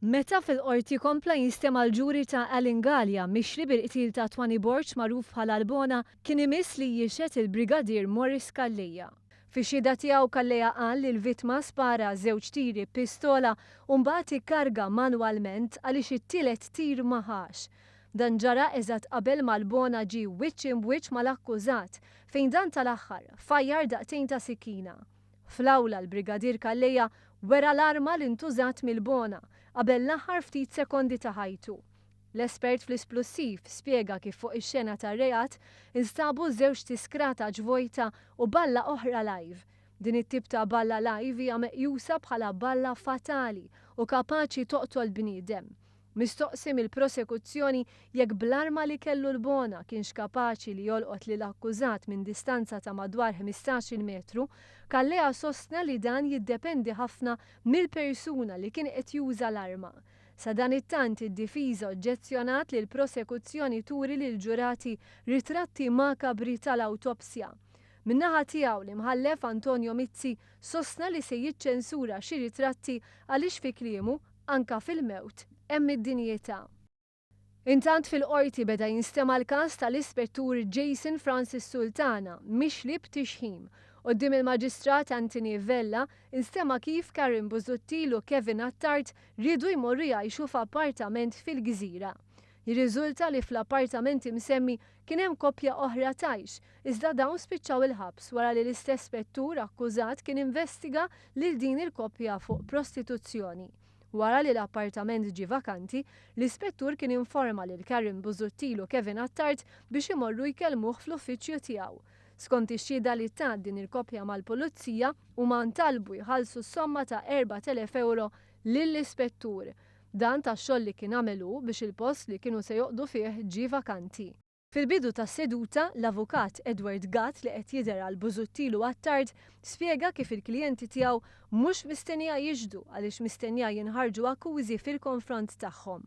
Meta fil-Qorti kompla jinstema' l-ġuri ta' Alan Galea mixli bil-qtil ta' Twanny Borg magħruf bħala l-Bona, kien imiss li jixhed il-Brigadier Maurice Calleja. Fix-xhieda tiegħu Calleja qal li l-vittma spara żewġ tiri b'pistola u mbagħad ikkarga manwalment għaliex it-tielet tir ma ħax. Dan ġara eżatt qabel ma l-Bona ġie wiċċ imb'wiċċ mal-akkużat fejn dan tal-aħħar fajjar daqtejn ta' sikkina. Fl-awla l-Brigadier Calleja wera l-arma li ntużat mill-Bona qabel l-aħħar ftit sekondi ta' ħajtu. L-espert fl-isplussiv spjega kif fuq ix-xena tar-reat instabu żewġt iskrataġ vojta u balla oħra live. Din it-tip ta' balla live hija meqjusa bħala balla fatali u kapaċi toqtol bniedem. Mistoqsi mill-prosekuzzjoni jekk bl-arma li kellu l-Bona kienx kapaċi li jolqot lill-akkużat minn distanza ta' madwar 15-il metru, Calleja sostna li dan jiddependi ħafna mill-persuna li kien qed juża l-arma. Sadanittant id-difiża oġġezzjonat li l-prosekuzzjoni turi lill-ġurati ritratti makabri tal-awtopsja. Min-naħa tiegħu l-Imħallef Antonio Mizzi sostna li se jiċċensura xi ritratti għaliex fi kliemu anka fil-mewt hemm id-dinjità. Intant fil-Qorti beda jinstema' l-każ tal-Ispettur Jason Francis Sultana mixli b'tixħim. Quddiem il-Maġistrat Anthony Vella instema' kif Karen Busuttil u Kevin Attard riedu jmorru jgħixu f'appartament fil-Gżira. Jirriżulta li fl-appartament imsemmi kien hemm koppja oħra tgħix, iżda dawn spiċċaw il-ħabs wara li l-istess spettur akkużat kien investiga lil din il-koppja fuq prostituzzjoni. Wara li l-appartament ġie vakanti, l-ispettur kien informa lil Karen Busuttil u Kevin Attard biex imorru jkellmuh fl-uffiċċju tiegħu. Skont ix-xhieda li tat din il-koppja mal-pulizija, huma ntalbu jħallsu s-somma ta' 4,000 ewro lill-ispettur. Dan tax-xogħol li kien għamel hu biex il-post li kienu se joqogħdu fih ġie vakanti. Fil-bidu tas-seduta, l-Avukat Edward Gatt li qed jidher għal Busuttil u Attard spjega kif il-klijenti tiegħu mhux mistennija jixhdu għaliex mistennija jinħarġu akkużi fil-konfront tagħhom.